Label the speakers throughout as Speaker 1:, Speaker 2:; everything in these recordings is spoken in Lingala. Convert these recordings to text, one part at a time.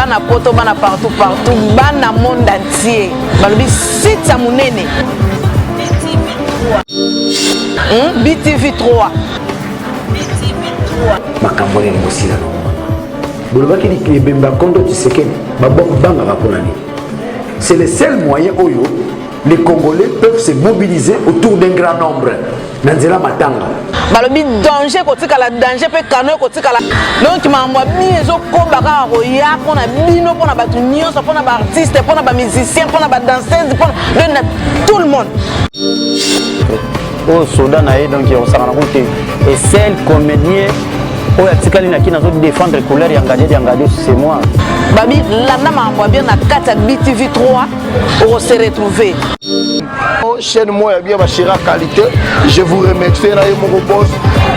Speaker 1: Bana poto, bana partout partout, bana monde entier. Balobi site ya munene. BTV 3.
Speaker 2: BTV 3.
Speaker 3: Makambo nini bosila na mama? Bolobaki ebemba kondo Tshisekedi, babangaka mpona nini? C'est le seul moyen oyo les Congolais peuvent se mobiliser autour d'un grand nombre. Na nzela matanga.
Speaker 1: Balobi danger kotikala danger mpe kano ekotikala. Donc makambo ya bino ezokoba kaka koya mpona bino, mpona bato nyonso, mpona baartiste, mpona bamusicien, mpona badanseuse, mpona donc na tout le monde.
Speaker 4: Oyo soda na ye donc osakana ko te. Et seul comédien oyo atikali na kina azo défendre couleur ya Ngadi ya Ngadi, c'est moi.
Speaker 1: Babi landa makambo ya bien na kati ya BTV 3 oko se retrouver.
Speaker 5: Chaîne moi ya bien ba chéra qualité, je vous remercie na ye moko boss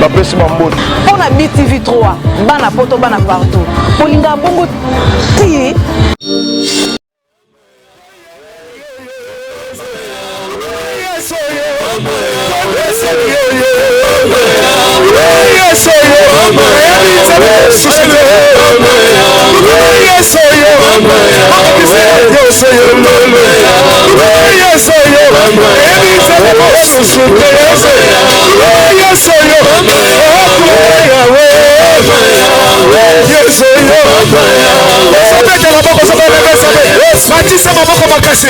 Speaker 5: bapesi bambote.
Speaker 1: Mpona BTV 3 bana poto bana partout kolinga bongo ti.
Speaker 6: Matisa maboko makasi.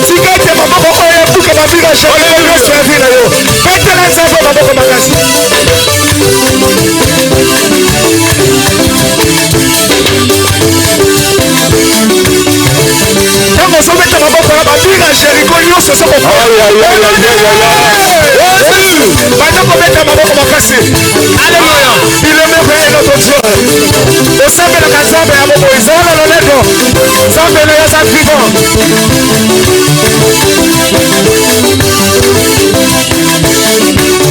Speaker 6: Tika ete maboko oyo ebuka babika shekele nyonso ya vi na yo. Betela Nzambe maboko makasi. Ntango ozobeta maboko ya babika Jeriko nyonso banda kobeta maboko makasi. Alleluya, il est merveilleux notre Dieu. Osambelaka Nzambe ya bomoi, zala na lolendo. Nzambe na yo aza vivant.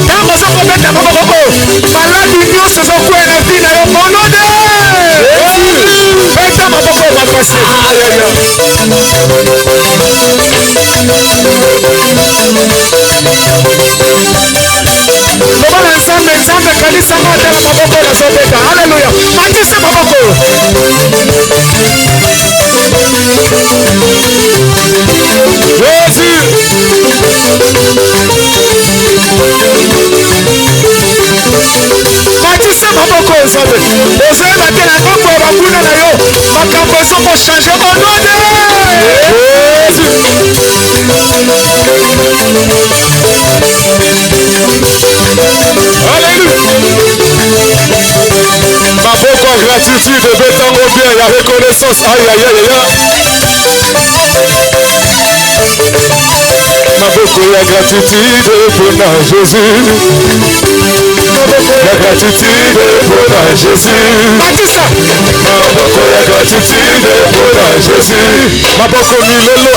Speaker 6: Ntango oza kobeta maboko oyo, maladi nyonso ezokwea na vi na yo monode. Beta maboko oyo makasi. Loba na Nzambe, Nzambe kanisa nga ata na maboko oyo nazobeta. Aleluya, matisa maboko oyo.
Speaker 5: Jésus.
Speaker 6: Matisa maboko oyo Nzambe. Ozoyeba te na ngambo ya banguna na yo makambo ezokochange au nom de
Speaker 5: Jésus. Alléluia. Maboko ya gratitude ebetango bien ya reconnaissance. Aïe aïe aïe aïe. Maboko ya gratitude mpona Jésus. Ya gratitude mpona Jésus.
Speaker 6: Matisa.
Speaker 5: Maboko ya gratitude mpona Jésus. Maboko milolo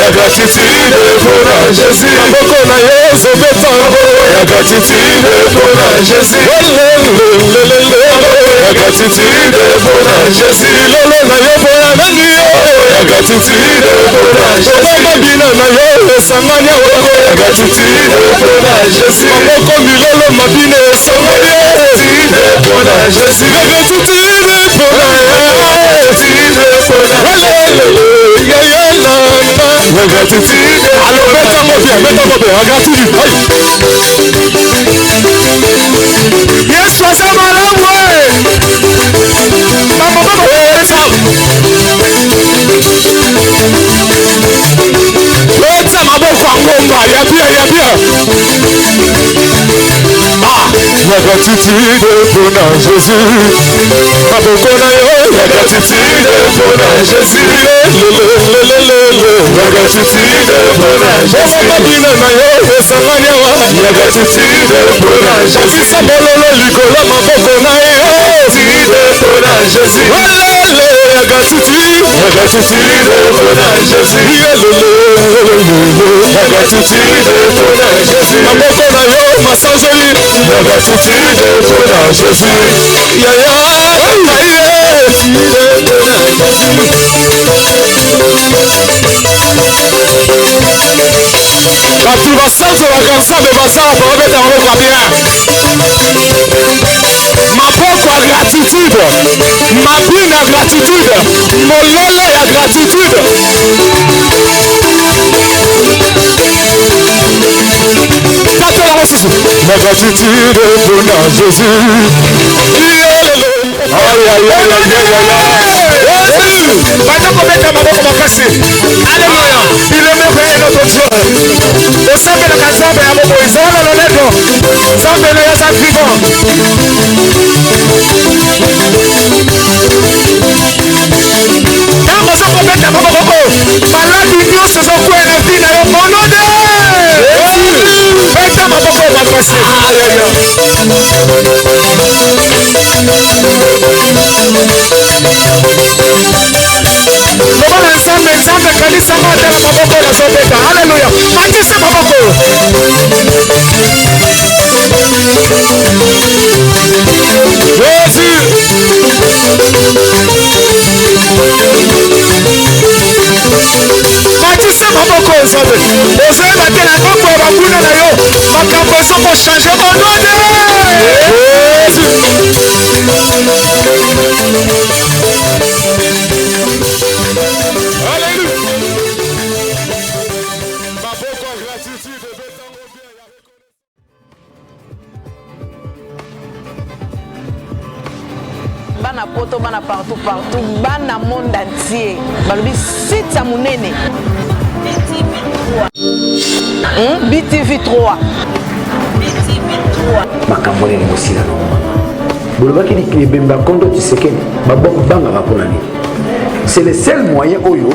Speaker 5: ya gratitude mpona Jésus. Maboko na yo ezobeta ya gratitude mpona Jésus. Lelelelele ya gratitude mpona Jésus. Milolo na yo mpona nani yo ya gratitude mpona Jésus. Mabina na yo esangani awa ya gratitude mpona Jésus. Maboko milolo mabina esangani gratitude mpona Jésus. Ya gratitude mpona ya gratitude. Alors betango bien, betango bien, ya gratitude. Aïe.
Speaker 6: Yesu aza malamu e. Bamama
Speaker 5: Beta maboko ya ngomba ya bien ya bien. Ah, ya gratitude mpona Jésus. Maboko na yo ya gratitude mpona Jésus. Lelelelelele ya gratitude mpona Jésus. Mabina na yo esangani awa ya gratitude mpona Jésus. Bisa bololo likolo maboko na yo. Gratitude mpona Jésus. Welele ya gratitude. Ya gratitude mpona Jésus. Yelelelelele ya gratitude mpona Jésus. Maboko na yo masanzoli ya gratitude mpona Jésus. Yaya aye. Bato basanzolaka Nzambe bazala babeta maboko ya bien. Gratitude, mabina ya gratitude, mololo ya gratitude. Tatola mosusu. La gratitude mpona Jésus. Banda kobeta maboko makasi. Alléluia. Il est merveilleux notre Dieu. Osambelaka Nzambe ya bomoi, zala na lolendo. Nzambe na yo aza vivant. Ntango oza kobeta maboko oyo, maladi nyonso ezokwea na vi na yo mono de beta maboko oyo makasi. Loba na Nzambe, Nzambe kanisa nga ata na maboko oyo nazobeta. Haleluya, matisa maboko oyo. Jésus. Matisa maboko oyo Nzambe. Ozoyeba te na ngambo ya banguna na yo makambo ezokochange au nom de Jésus.
Speaker 1: Bana poto bana partout partout bana monde entier balobi site ya monene
Speaker 2: BTV 3.
Speaker 1: BTV 3.
Speaker 2: BTV 3.
Speaker 3: Makambo nini bosila nango mama? Bolobaki ebembe ya kondo Tshisekedi babangaka mpona nini? C'est le seul moyen oyo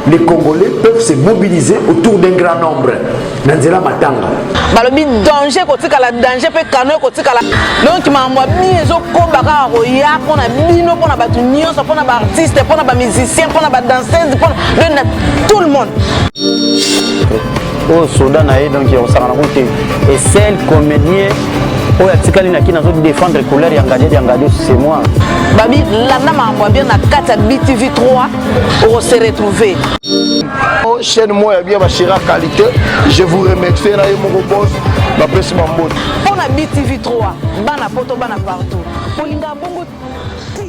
Speaker 3: les Congolais peuvent se mobiliser autour d'un grand nombre na nzela matanga.
Speaker 1: Balobi danger kotikala danger mpe kano ekotikala donc makambo ya bien ezokoba kaka koya mpona bino mpona bato nyonso mpona baartiste mpona bamusicien mpona badanseuse mpona donc na tout le monde.
Speaker 4: Oyo soda na ye donc akosakana ngo te et seul comédien oyo atikali na kini azo défendre couleur ya ngadi ya ngadi c'est moi.
Speaker 1: Babi landa makambo ya bien na kati ya BTV 3 oko se retrouver.
Speaker 7: Chaîne moi ya bien ba chéra qualité, je vous remercie na ye moko boss na pesi mambote.
Speaker 1: Pona BTV 3 bana poto bana partout. Olinga bongo ti.